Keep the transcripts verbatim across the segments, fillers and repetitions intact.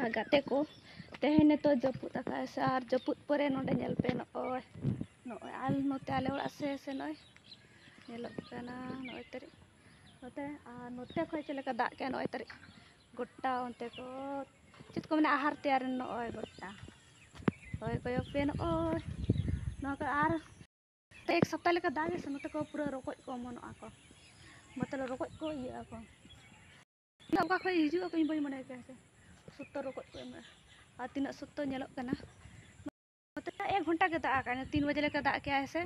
ᱟᱨ ᱜᱟᱛᱮ ᱠᱚ, ᱛᱮᱦᱮᱧ ᱱᱤᱛᱚᱜ ᱡᱟᱹᱯᱩᱫ ᱟᱠᱟᱫ ᱥᱮ, ᱟᱨ ᱡᱟᱹᱯᱩᱫ ᱯᱚᱨᱮ ᱱᱚᱰᱮ ᱧᱮᱞ ᱯᱮ, ᱱᱚᱜᱼᱚᱭ, ᱱᱚᱜᱼᱚᱭ ᱟᱞ-, ᱱᱚᱛᱮ ᱟᱞᱮ ᱚᱲᱟᱜ ᱥᱮ, ᱥᱮ ᱱᱚᱜᱼᱚᱭ ᱧᱮᱞᱚᱜ ᱠᱟᱱᱟ, ᱱᱚᱜᱼᱚᱭ ᱛᱟᱹᱨᱤᱡ ᱱᱚᱛᱮ, ᱟᱨ ᱱᱚᱛᱮ ᱠᱷᱚᱡ ᱪᱮᱫ ᱞᱮᱠᱟ ᱫᱟᱜ ᱠᱮᱜᱼᱟ, ᱱᱚᱜᱼᱚᱭ ᱛᱟᱹᱨᱤᱡ ᱜᱚᱴᱟ ᱚᱱᱛᱮ ᱠᱚ, ᱪᱮᱫ ᱠᱚ ᱢᱮᱱᱟ, ᱟᱦᱟᱨ ᱛᱮᱭᱟᱨ ᱮᱱ ᱱᱚᱜᱼᱚᱭ ᱜᱚᱴᱟ᱾ ᱦᱳᱭ, ᱠᱚᱭᱚᱜ ᱯᱮ ᱱᱚᱜᱼᱚᱭ, ᱱᱚᱣᱟ ᱠᱚ ᱟᱨ ᱮᱠ ᱥᱚᱯᱛᱟ ᱞᱮᱠᱟ ᱫᱟᱜ ᱜᱮ ᱥᱮ, ᱱᱚᱛᱮ ᱠᱚ ᱯᱩᱨᱟᱹ ᱨᱚᱠᱚᱡ ᱠᱚ ᱚᱢᱚᱱᱚᱜᱼᱟ ᱠᱚ, ᱢᱚᱛᱞᱚᱵ ᱨᱚᱠᱚᱡ ᱠᱚ ᱤᱭᱟᱹᱜ ᱟᱠᱚ᱾ ᱚᱠᱟ ᱠᱷᱚᱡ ᱦᱤᱡᱩᱜ ᱟᱠᱚ ᱤᱧ ᱵᱟᱹᱧ ᱵᱟᱲᱟᱭ ᱠᱮᱭᱟ ᱥᱮ, ᱥᱚᱠᱛᱚ ᱨᱚᱠᱚᱡ ᱠᱚ ᱮᱢᱚᱜᱼᱟ᱾ ᱟᱨ ᱛᱤᱱᱟᱹᱜ ᱥᱚᱠᱛᱚ ᱧᱮᱞᱚᱜ ᱠᱟᱱᱟ, ᱱᱚᱛᱮ ᱮᱠ ᱜᱷᱚᱱᱴᱟ ᱜᱮ ᱫᱟᱜ ᱟᱠᱟᱫ, ᱛᱤᱱ ᱵᱟᱡᱮ ᱞᱮᱠᱟ ᱫᱟᱜ ᱠᱮᱜᱼᱟᱭ ᱥᱮ,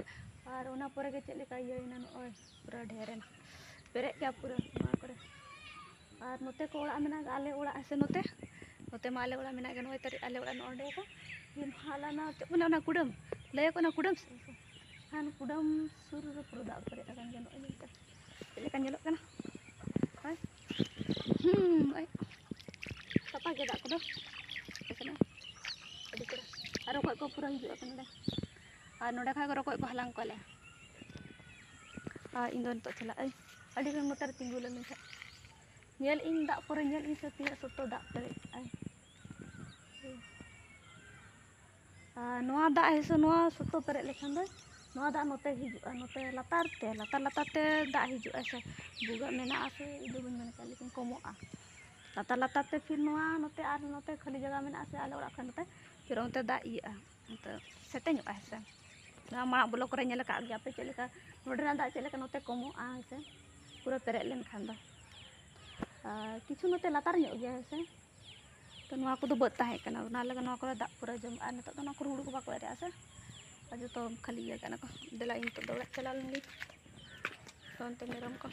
ᱟᱨ ᱚᱱᱟ ᱯᱚᱨᱮ ᱜᱮ ᱪᱮᱫ ᱞᱮᱠᱟ ᱤᱭᱟᱹᱭᱮᱱᱟ, ᱱᱚᱜᱼᱚᱭ ᱯᱩᱨᱟᱹ ᱰᱷᱮᱨ ᱮᱱᱟ, ᱯᱮᱨᱮᱡ ᱠᱮᱜᱼᱟ ᱯᱩᱨᱟᱹ ᱱᱚᱣᱟ ᱠᱚᱨᱮ᱾ ᱟᱨ ᱱᱚᱛᱮ ᱠᱚ ᱚᱲᱟᱜ ᱢᱮᱱᱟᱜ ᱜᱮ, ᱟᱞᱮ ᱚᱲᱟᱜ ᱥᱮ ᱱᱚᱛᱮ, ᱱᱚᱛᱮ ᱢᱟ ᱟᱞᱮ ᱚᱲᱟᱜ ᱢᱮᱱᱟᱜ ᱜᱮ, ᱱᱚᱜᱼᱚᱭ ᱛᱟᱹᱨᱤᱡ ᱟᱞᱮ ᱚᱲᱟᱜ ᱱᱚᱜᱼᱚ ᱱᱚᱸᱰᱮ ᱠᱚ, ᱤᱭᱟᱹ ᱢᱟ ᱦᱟᱞᱟᱱᱟ, ᱪᱮᱫ ᱠᱚ ᱢᱮᱱᱟ, ᱚᱱᱟ ᱠᱩᱰᱟᱹᱢ, ᱞᱟᱹᱭᱟᱠᱚ ᱚᱱᱟ ᱠᱩᱰᱟᱹᱢ ᱥᱮ, ᱠᱷᱟᱱ ᱠᱩᱰᱟᱹᱢ ᱥᱩᱨ ᱨᱮ ᱯᱩᱨᱟᱹ ᱫᱟᱜ ᱯᱮᱨᱮᱡ ᱟᱠᱟᱱ ᱜᱮᱭᱟ᱾ ᱱᱚᱜᱼᱚᱭ ᱧᱮᱞ ᱯᱮ ᱪᱮᱫ ᱞᱮᱠᱟ ᱧᱮᱞᱚᱜ ᱠᱟᱱᱟ᱾ ᱦᱳᱭ, ᱦᱩᱸ, ᱱᱚᱜᱼᱚᱭ ᱥᱟᱯᱷᱟ ᱜᱮ ᱫᱟᱜ ᱠᱚᱫᱚ ᱦᱮᱡ ᱠᱟᱱᱟ, ᱟᱹᱰᱤ ᱪᱮᱦᱨᱟ᱾ ᱟᱨ ᱨᱚᱠᱚᱡ ᱠᱚ ᱯᱩᱨᱟᱹ ᱦᱤᱡᱩᱜ ᱟᱠᱚ ᱱᱚᱸᱰᱮ, ᱟᱨ ᱱᱚᱸᱰᱮ ᱠᱷᱚᱱ ᱜᱮ ᱨᱚᱠᱚᱡ ᱠᱚ ᱦᱟᱞᱟᱝ ᱠᱚᱣᱟᱞᱮ᱾ ᱟᱨ ᱤᱧ ᱫᱚ ᱱᱤᱛᱚᱜ ᱪᱟᱞᱟᱜ ᱟᱹᱧ, ᱟᱹᱰᱤ ᱜᱟᱱ ᱱᱚᱛᱮ ᱨᱮ ᱛᱤᱸᱜᱩ ᱞᱮᱱ ᱠᱷᱟᱡ᱾ ᱧᱮᱞ ᱤᱧ ᱫᱟᱜ ᱯᱚᱨᱮ, ᱧᱮᱞ ᱤᱧ ᱥᱮ ᱛᱤᱱᱟᱹᱜ ᱥᱚᱠᱛᱚ ᱫᱟᱜ ᱯᱮᱨᱮᱡ ᱟᱭ᱾ ᱟᱨ ᱱᱚᱣᱟ ᱫᱟᱜ ᱦᱮᱸ ᱥᱮ, ᱱᱚᱣᱟ ᱥᱚᱠᱛᱚ ᱯᱮᱨᱮᱡ ᱞᱮᱠᱷᱟᱱ ᱫᱚ, ᱱᱚᱣᱟ ᱫᱟᱜ ᱱᱚᱛᱮ ᱦᱤᱡᱩᱜᱼᱟ, ᱱᱚᱛᱮ ᱞᱟᱛᱟᱨ ᱛᱮ, ᱞᱟᱛᱟᱨ ᱞᱟᱛᱟᱨ ᱛᱮ ᱫᱟᱜ ᱦᱤᱡᱩᱜᱼᱟ ᱥᱮ, ᱵᱷᱩᱜᱟᱹᱜ ᱢᱮᱱᱟᱜᱼᱟ ᱥᱮ, ᱤᱧ ᱫᱚ ᱵᱟᱹᱧ ᱢᱮᱱ ᱠᱟᱜ, ᱞᱮᱠᱤᱱ ᱠᱚᱢᱚᱜᱼᱟ᱾ ᱞᱟᱛᱟᱨ ᱞᱟᱛᱟᱨ ᱛᱮ ᱯᱷᱤᱨ ᱱᱚᱣᱟ ᱱᱚᱛᱮ, ᱟᱨ ᱱᱚᱛᱮ ᱠᱷᱟᱹᱞᱤ ᱡᱟᱭᱜᱟ ᱢᱮᱱᱟᱜᱼᱟ ᱥᱮ, ᱟᱞᱮ ᱚᱲᱟᱜ ᱠᱷᱚᱱ ᱱᱚᱛᱮ, ᱯᱷᱤᱨ ᱚᱱᱛᱮ ᱫᱟᱜ ᱤᱭᱟᱹᱜᱼᱟ, ᱚᱱᱛᱮ ᱥᱮᱛᱮᱧᱚᱜᱼᱟ ᱦᱮᱸ ᱥᱮ᱾ ᱱᱚᱣᱟ ᱢᱟᱜ ᱵᱚᱞᱚᱠ ᱠᱚᱨᱮ ᱧᱮᱞ ᱟᱠᱟᱫ ᱜᱮᱭᱟ ᱯᱮ ᱪᱮᱫ ᱞᱮᱠᱟ, ᱱᱚᱰᱮᱱᱟᱜ ᱫᱟᱜ ᱪᱮᱫ ᱞᱮᱠᱟ ᱱᱚᱛᱮ ᱠᱚᱢᱚᱜᱼᱟ ᱦᱮᱸ ᱥᱮ, ᱯᱩᱨᱟᱹ ᱯᱮᱨᱮᱡ ᱞᱮᱱᱠᱷᱟᱱ ᱫᱚ᱾ ᱟᱨ ᱠᱤᱪᱷᱩ ᱱᱚᱛᱮ ᱞᱟᱛᱟᱨ ᱧᱚᱜ ᱜᱮᱭᱟ ᱦᱮᱸ ᱥᱮ, ᱛᱚ ᱱᱚᱣᱟ ᱠᱚᱫᱚ ᱵᱟᱹᱫᱽ ᱛᱟᱦᱮᱸ ᱠᱟᱱᱟ, ᱚᱱᱟ ᱞᱟᱹᱜᱤᱫ ᱱᱚᱣᱟ ᱠᱚᱨᱮ ᱫᱟᱜ ᱯᱩᱨᱟᱹ ᱡᱚᱢᱟ᱾ ᱟᱨ ᱱᱤᱛᱚᱜ ᱫᱚ ᱱᱚᱣᱟ ᱠᱚᱨᱮ ᱦᱩᱲᱩ ᱠᱚ ᱵᱟᱠᱚ ᱮᱨᱮᱜᱼᱟ ᱥᱮ, ᱟᱨ ᱡᱚᱛᱚ ᱠᱷᱟᱹᱞᱤ ᱤᱭᱟᱹ ᱠᱟᱱᱟ ᱠᱚ᱾ ᱫᱮᱞᱟ, ᱤᱧ ᱱᱤᱛᱚᱜ ᱫᱚ ᱚᱲᱟᱜ ᱪᱟᱞᱟᱣ ᱞᱮᱱ ᱜᱤᱧ, ᱛᱚ ᱚᱱᱛᱮ ᱢᱮᱨᱚᱢ ᱠᱚ